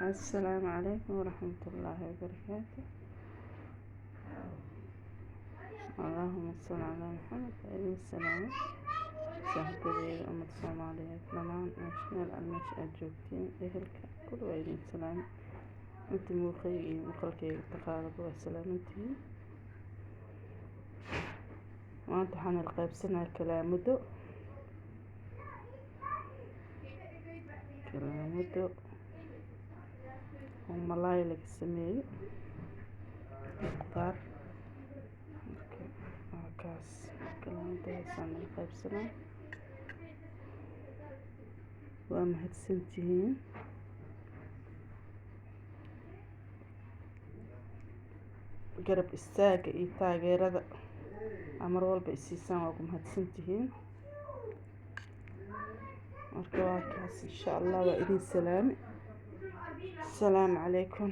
Assalaamu calaykum waraxmatullaahi wabarakaatu. Allaahuma salli calaa Maxamed. Waa idin salaamay, saaxiibadeyda, ummadda Soomaaliyeed dhammaan, meel al meesha aad joogtiin, ehelka kulli waa idin salaamay. Inta muuqayga iyo maqalkayga taqaanaba waa salaamantihiin. Maanta waxaan ila qaybsanayaa kalaamado, kalaamado oo malaay laga sameeyey iyo qudaar. Marka waa kaas, kalaamadahaasaan ila qaybsanaa. Waa mahadsantihiin. Garab istaaga iyo taageerada aa mar walba isiisaan waa ku mahadsantihiin. Marka waa kaas, insha Allah waa idin salaami. Asalaamu calaykum.